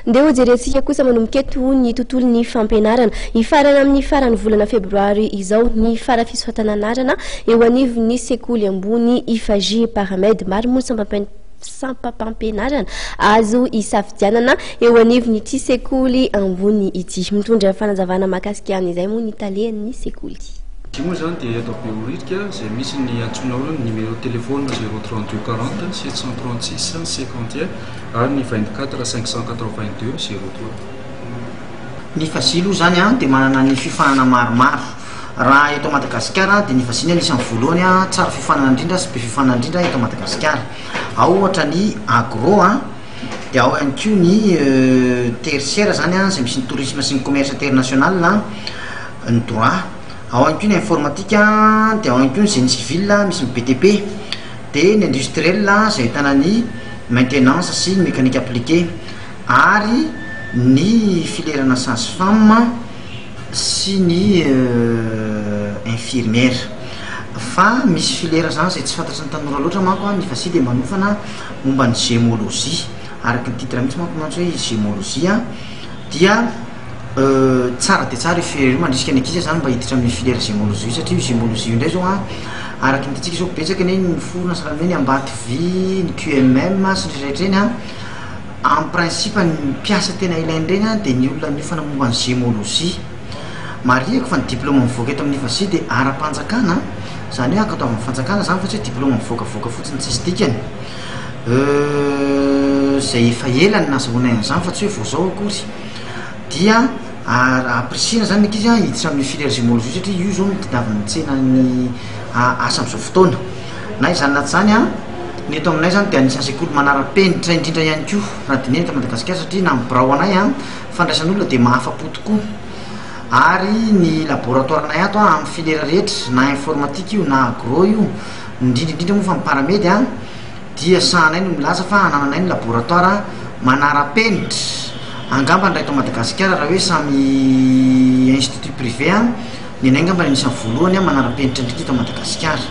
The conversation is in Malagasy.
Ndeha hojerentsika kosa manomboka eto ny tontolon'ny fampianarana. Hifarana amin'ny faran'ny volana febroary izao ny fara fisoratana anarana eo anivon'ny sekoly ambony IFAGI Paramed. Maro moa ny sampam-pampianarana azo isafidianana eo anivon'ity sekoly ambony ity. Mitondra fanazavana mahakasika an'izay moa ny talen'ny sekoly. Izy io moa izany dia eto Behoririka izay misy ny antsoina hoe numéro téléphone 0 32 40 736 51 ary ny 24 582 03. Ny Fazily aloha izany an dia manana ny fiofanana maromaro. Raha eto Madagasikara dia ny Fazily anisan'ny voalohany an, tsara fiofanana indrindra sy be fiofanana indrindra eto Madagasikara. Ao ohatra ny agro an, dia ao ihany koa ny tertiaire izany an, izay misy ny tourisme sy ny commerce international an, ny droit. Ao ihany koa ny informatique an, dia ao ihany koa ny génie civil misy ny BTP. Dia ny industriel izay ahitana ny maintenance sy ny mécanique appliquée ary ny filerana sage femme sy ny infirmière. Fa misy filière zany izay tsy fantatry ny tanora loatra manko an, ny FASI dia manofana momba ny gémologie, araka ny titre mihitsy manko mantsy hoe gémologie an, dia Tsara dia tsara io filière io, mandrisika ny ankizy zany mba hiditra amin'io filière gémologie io satria io gémologie io indray zao an, araka ny hitantsika zao betsaka anie ny miforona sahala amin'ny hoe ny Ambatovy, ny QMM sy ny sisa rehetra ireny an, en principe ny mpiasa tena ilaina ireny an dia ny olona niofana momba ny gémologie. Marihiko fa ny diplôme mivoaka eto amin'ny IFASI dia ara-panjakana, izany hoe ankatoavin'ny fanjakana izany fa tsy hoe diplôme mivoakavoaka fotsiny tsisy dikany. Izay efa ela no nazahoanay an'izany fa tsy hoe vao izao akory. Dia ampirisihina zany ny ankizy hiditra amin'ny filière gémologie satria io zao no tadiavin'ny tsenan'ny asa amin'izao fotoana. Na izany na tsy izany an, ny eto aminay zany dia anisan'ny sekoly manara-penitra indrindra ihany koa raha dinihina eto Madagasikara satria na ny birao anay an, fandraisan'olona dia mahafa-po tokoa. Ary ny laboratoirenay ato an, amin'ny filière rehetra na informatique io na agro io, indrindra indrindra moa fa ny paramed an, dia sahanay no milaza fa anananay ny laboratoire manara-penitra, angamba ny raha eto Madagasikara raha hoe samy institut privé an, ny anay angamba no anisan'ny voalohany manara-penitra indrindra eto Madagasikara.